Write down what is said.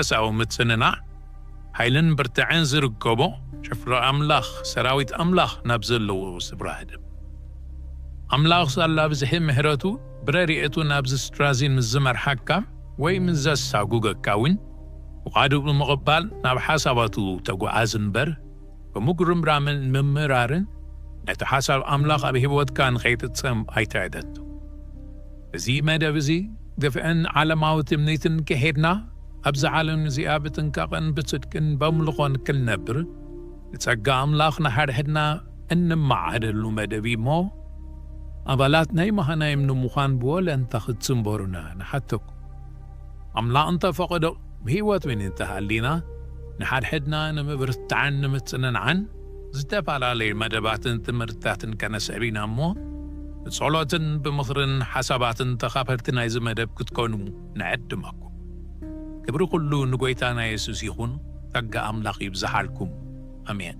መንፈሳዊ ምጽንናዕ፣ ሓይልን ብርታዕን ዝርከቦ ጭፍራ ኣምላኽ፣ ሰራዊት ኣምላኽ ናብ ዘለዎ ስፍራ ህደም። ኣምላኽ ሳላ ብዝሒ ምሕረቱ ብረድኤቱ ናብዚ ስፍራዚ ምስ ዝመርሓካ ወይ ምስ ዘሳጉገካ እውን፣ ፍቓዱ ብምቕባል ናብ ሓሳባቱ ተጓዓዝ እምበር፣ ብምጉርምራምን ምምራርን ነቲ ሓሳብ ኣምላኽ ኣብ ህይወትካ ንኸይፍጸም ኣይትዕደቱ። እዚ መደብ እዚ ግፍዕን ዓለማዊ ትምኒትን ከሄድና፣ ኣብዛ ዓለም እዚኣ ብጥንቃቐን ብጽድቅን በምልኾን ክንነብር፣ ንጸጋ ኣምላኽ ንሓድሕድና እንመዓደሉ መደብ እዩ እሞ፣ ኣባላት ናይ መሃናይም ንምዃን ብወለንታ ክትጽንበሩና ንሓተኩም። ኣምላኽ እንተፈቐዶ፣ ብህይወት እውን እንተሃሊና፣ ንሓድሕድና ንምብርታዕን ንምጽንናዕን ዝተፈላለዩ መደባትን ትምህርትታትን ከነስዕብ ኢና እሞ፣ ብጸሎትን ብምኽርን ሓሳባትን ተኻፈልቲ ናይዚ መደብ ክትኮኑ ንዕድመኩም። ክብሪ ኩሉ ንጎይታና የሱስ ይኹን። ጸጋ ኣምላኽ ይብዝሓልኩም። ኣሜን።